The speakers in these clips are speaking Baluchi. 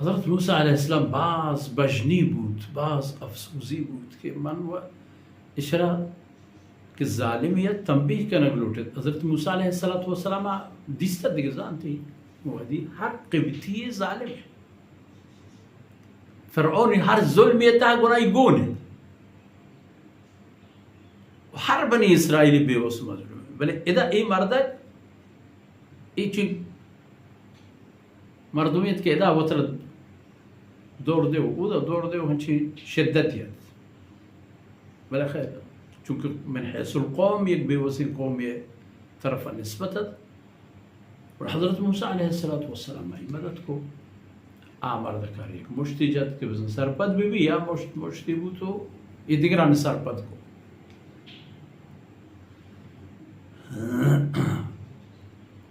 حضرت موسیٰ علیہ السلام باز بژنی بوت، باز افسوزی بوت کہ من و اشرا کہ ظالمی ءَ تنبیہ کنگ لوٹت۔ حضرت موسیٰ علیہ الصلوۃ والسلام ءَ دیستہ دگہ زانتی، وہدی ہر قبطی ظالم، فرعون ہر ظلمی تہا گناہی گون انت۔ ہر بنی اسرائیلی بے وس مظلوم انت۔ بلے ادا اے مردک، اے چی مردمی انت کہ ادا وتر دور دیو، اودا دور دیو، ہنچی شدت یت۔ بلے خیر، چونکہ من حیث القوم یک بے وسیں قومی طرف نسبت ات۔ اور حضرت موسیٰ علیہ الصلوۃ والسلام آئی مدد کو، آ مرد کار یک مشتی جت کہ بزن سرپد بہ بی، یا مشت، مشتی بو تو یہ دیگران سرپد کو۔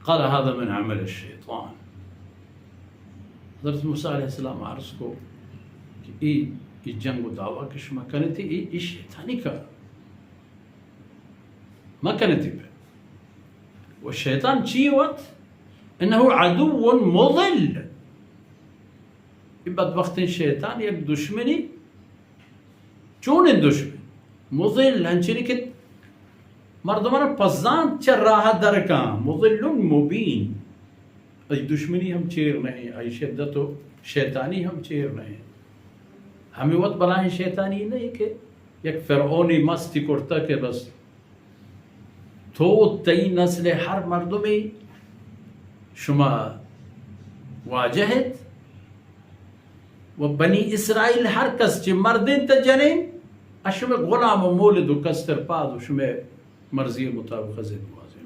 قال هذا من عمل الشیطان۔ حضرت موسیٰ علیہ السلام عرض کو کہ ای، ای جنگ و دعویٰ کہ شما کنتی، ای، ای شیطانی کار۔ مکنتی پہ۔ و شیطان چی وت؟ انه عدو مضل۔ ای بدبختیں شیطان یک دشمنی، چونیں دشمن؟ مضل، ہنچنی کہ مردمان پزانت چہ راہ درکاں، مضل مبین۔ ای دشمنی ہم چیر نہیں، ای شدت و شیطانی ہم چیر نہیں۔ ہمیں وت بلاہیں شیطانی نہیں کہ یک فرعونی مستی کرتا کہ بس تو تئی نسل ہر مردمے شما واجہ ات و بنی اسرائیل ہر کس چہ مردین تا جنین، ا شما غلام و مولد و کستر پاد و شما مرضی مطابق زند بازی۔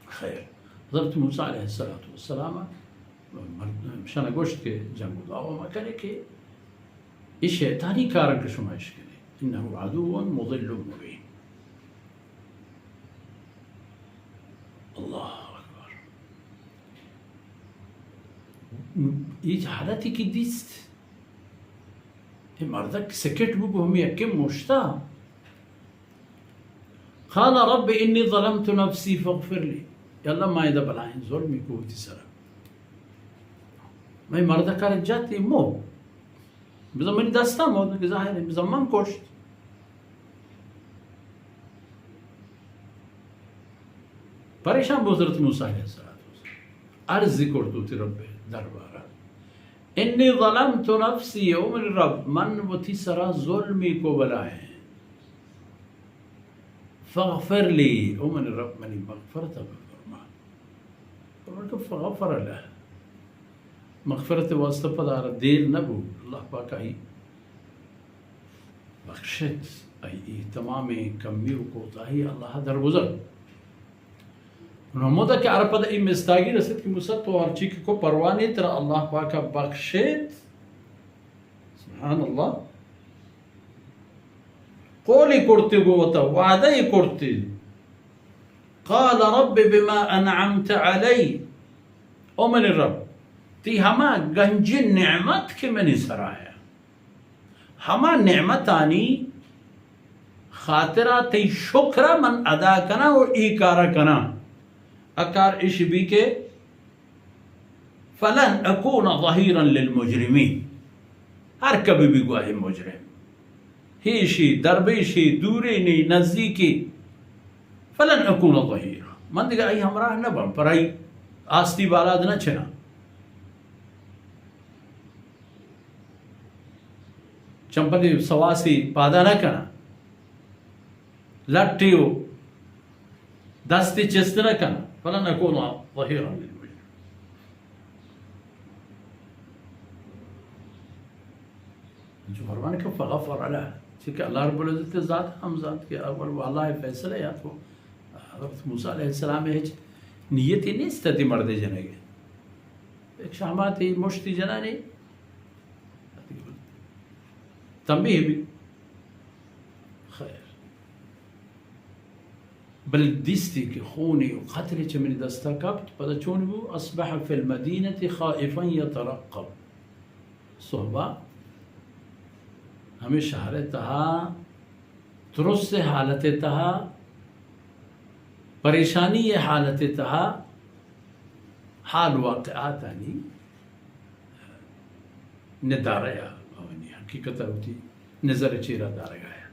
خیر، حضرت موسیٰ علیہ الصلوۃ والسلام مرد، شنا گوشت کہ جنگ و دعوا مکنے کہ اے شیطانی کارن کہ شما اش کنے۔ انه عدو مضل مبین۔ اللہ اکبر۔ اے حالتی کہ دیست، اے مردک سکٹ بو، ہمیں یکے مشتا۔ قال رب انی ظلمت نفسی فاغفر لی۔ یا اللہ، ما ادا بلاہیں ظلمی کو وتی سرا۔ میں مردکا جاتی مو۔ بزن منی دستا مو، کہ ظاہر ہے، بزن من کشت۔ پریشان بو حضرت موسیٰ علیہ السلام۔ عرض کرت وتی رب دربارا۔ انی ظلمت نفسی، او منی رب، من وتی سرا ظلمی کو بلاہیں۔ فاغفر لی، او منی رب، منی مغفرت بفرما۔ فرمائے کہ فغفر لہ، مغفرت واسطہ پدا را دیر نہ بو، اللہ پاک آئی بخشت، آئی ای تمام کمی و کوتاہی اللہ درگزر۔ نو ہمودا کہ عرب پدا ای مستاگی رسید کہ موسیٰ تو ہرچی کہ کو پرواہ نی، ترا اللہ پاک بخشت۔ سبحان اللہ۔ قولی کرتی گو وتا، وعدہ ای کرتی۔ قال رب بما انعمت علی۔ او منی رب، تی ہما گنجین نعمت کہ منی سرا ہے، ہما نعمتانی خاطرا تئی شکرا من ادا کناں و ای کارا کناں۔ اکار اش بی کہ فلن اکون ظہیرا للمجرمین۔ ہر کبھی بھی گواہی مجرم، ہیشی، دربیشی، دورینی، نزدیکی، فلن اکون ظہیرا، من دیگہ ای ہمراہ نہ بم، پر ای آستی بالاد نہ چناں۔ چمپلی سواسی پادا نہ کناں، لٹی و دستی چست نہ کناں، فلن اکون ظہیرا للمجرمین۔ جو فرمان کہ فغفر لہ، چونکہ اللہ رب العزت ذات ہم زانت کہ اول و اللہ فیصلہ یا تو حضرت موسیٰ علیہ السلام ہچ نیتی نیست تی مردے جنگے۔ ایک شہماتی مشتی جنانی تنبیہ بی۔ خیر۔ بل دیستی کہ خونے و قتلے چہ منی دستا کپت، پدا چون بو؟ اصبح فی المدینة خائفا یترقب۔ صحبا ہمیں شہر تہا ترس حالت تہا پریشانی ءِ حالت ءِ تہا حال واقعاتانی ندارہ ءَ آوانی حقیقت ءَ وتی نظر ءِ چیرا دارگ ءَ اِنت۔